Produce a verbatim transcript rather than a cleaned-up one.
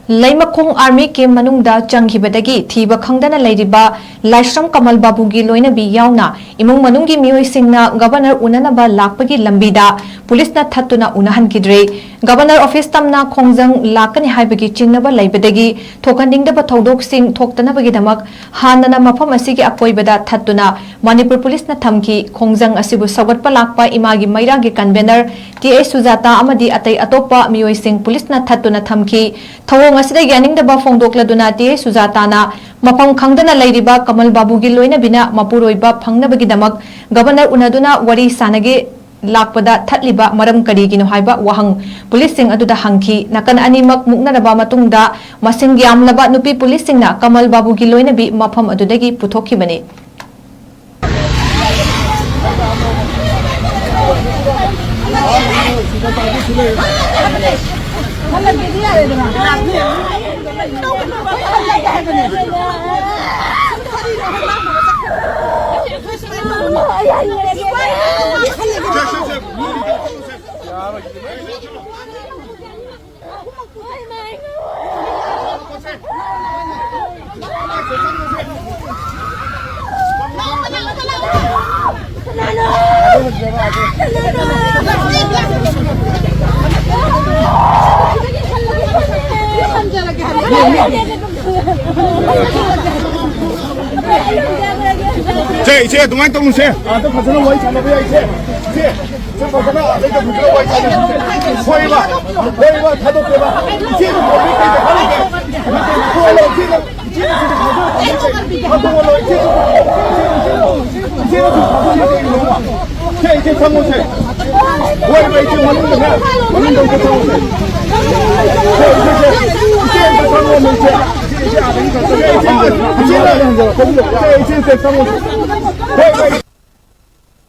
ꯂꯩꯃꯈꯣꯡ army camp ꯃꯅꯨꯡꯗ ꯆꯪꯈꯤꯕꯗꯒꯤ ꯊꯤꯕ ꯈꯪꯗꯅ ꯂꯩꯔꯤꯕ ꯂꯥꯏꯁ꯭ꯔꯝ ꯀꯃꯜ ꯕꯥꯕꯨꯒꯤ ꯂꯣꯏꯅꯕꯤ ꯌꯥꯎꯅ ꯏꯃꯨꯡ ꯃꯅꯨꯡꯒꯤ ꯃꯤꯑꯣꯏꯁꯤꯡꯅ Governor ꯎꯅꯅꯕ ꯂꯥꯛꯄꯒꯤ ꯂꯝꯕꯤꯗ ꯄꯨꯂꯤꯁꯅ ꯊꯠꯇꯨꯅ ꯎꯅꯍꯟꯈꯤꯗ꯭ꯔꯦ꯫ Governor office ꯇꯝꯅ ꯈꯣꯡꯖꯪ ꯂꯥꯛꯀꯅꯤ ꯍꯥꯏꯕꯒꯤ ꯆꯤꯡꯅꯕ ꯂꯩꯕꯗꯒꯤ ꯊꯣꯛꯍꯟꯅꯤꯡꯗꯕ ꯊꯧꯗꯣꯛꯁꯤꯡ ꯊꯣꯛꯇꯅꯕꯒꯤꯗꯃꯛ ꯍꯥꯟꯅꯅ ꯃꯐꯝ ꯑꯁꯤꯒꯤ ꯑꯀꯣꯏꯕꯗ ꯊꯠꯇꯨꯅ ꯃꯅꯤꯄꯨꯔ ꯄꯨꯂꯤꯁꯅ ꯊꯝꯈꯤ꯫ ꯈꯣꯡꯖꯪ ꯑꯁꯤꯕꯨ ꯁꯧꯒꯠꯄ ꯂꯥꯛꯄ ꯏꯃꯥꯒꯤ ꯃꯩꯔꯥꯒꯤ convener ꯇꯤ ꯑꯩꯆ ꯁꯨꯖꯥꯇꯥ ꯑꯃꯗꯤ ꯑꯇꯩ ꯑꯇꯣꯞꯄ ꯃꯤꯑꯣꯏꯁꯤꯡ ꯄꯨꯂꯤꯁꯅ ꯊꯠꯇꯨꯅ ꯊꯝꯈꯤ꯫ ꯊꯧꯑꯣꯡ ꯑꯁꯤꯗ ꯌꯥꯅꯤꯡꯗꯕ ꯐꯣꯡꯗꯣꯛꯂꯗꯨꯅ ꯇꯤ ꯑꯩꯆ ꯁꯨꯖꯥꯇꯥꯅ ꯃꯐꯝ ꯈꯪꯗꯅ ꯂꯩꯔꯤꯕ ꯀꯃꯜ ꯕꯥꯕꯨꯒꯤ ꯂꯣꯏꯅꯕꯤꯅ ꯃꯄꯨꯔꯣꯏꯕ ꯐꯪꯅꯕꯒꯤꯗꯃꯛ Governor ꯎꯅꯗꯨꯅ ꯋꯥꯔꯤ ꯁꯥꯅꯒꯦ ꯂꯥꯛꯄꯗ ꯊꯠꯂꯤꯕ ꯃꯔꯝ ꯀꯔꯤꯒꯤꯅꯣ ꯍꯥꯏꯕ ꯋꯥꯍꯪ ꯄꯨꯂꯤꯁꯁꯤꯡ ꯑꯗꯨꯗ ꯍꯪꯈꯤ꯫ ꯅꯥꯀꯟ ꯑꯅꯤꯃꯛ ꯃꯨꯛꯅꯔꯕ ꯃꯇꯨꯡꯗ ꯃꯁꯤꯡ ꯌꯥꯝꯂꯕ ꯅꯨꯄꯤ ꯄꯨꯂꯤꯁꯁꯤꯡꯅ ꯀꯃꯜ ꯕꯥꯕꯨꯒꯤ ꯂꯣꯏꯅꯕꯤ ꯃꯐꯝ ꯑꯗꯨꯗꯒꯤ ꯄꯨꯊꯣꯛꯈꯤꯕꯅꯤ꯫ ꯁꯦ, ꯏꯆꯦ, ꯑꯗꯨꯃꯥꯏꯅ ꯇꯧꯅꯨꯁꯦ꯫ ꯑꯥꯗ ꯐꯖꯅ ꯋꯥꯔꯤ ꯁꯥꯟꯅꯕ ꯌꯥꯏ, ꯏꯆꯦ꯫ ꯏꯆꯦ, ꯏꯆꯦ, ꯐꯖꯅ ꯑꯗꯩꯗ ꯐꯖꯅ ꯋꯥꯔꯤ ꯁꯥꯟꯅꯁꯦ꯫ ꯍꯣꯏꯕ, ꯍꯣꯏꯕ, ꯊꯥꯗꯣꯛꯀꯦꯕ꯫ ꯏꯆꯦ, ꯍꯣꯏꯕ, ꯏꯆꯦ, ꯏꯆꯦ, ꯍꯣꯏꯕ, ꯏꯆꯦ, ꯏꯆꯦ, ꯏꯆꯦ, ꯏꯆꯦ, ꯏꯆꯦ, ꯏꯆꯦ, ꯏꯆꯦ, ꯁꯪꯉꯨꯁꯦ꯫ ꯍꯣꯏ, ꯍꯣꯏ, ꯏꯆꯦ, ꯃꯅꯨꯡꯗꯅꯦ, ꯃꯅꯨꯡꯗ ꯑꯝꯇ ꯆꯪꯉꯨꯁꯦ꯫ ꯁꯦ, ꯏꯆꯦ, ꯁꯦ, ꯏꯆꯦ, ꯑꯝꯇ ꯆꯪꯉꯣꯃꯦ, ꯏꯆꯦ꯫ ꯏꯆꯦ, ꯏꯆꯦ, ꯏꯆꯦ, ꯏꯆꯦ, ꯏꯆꯦ, ꯆꯪꯉꯨꯁꯦ꯫ ꯍꯣꯏ, ꯍꯣꯏ꯫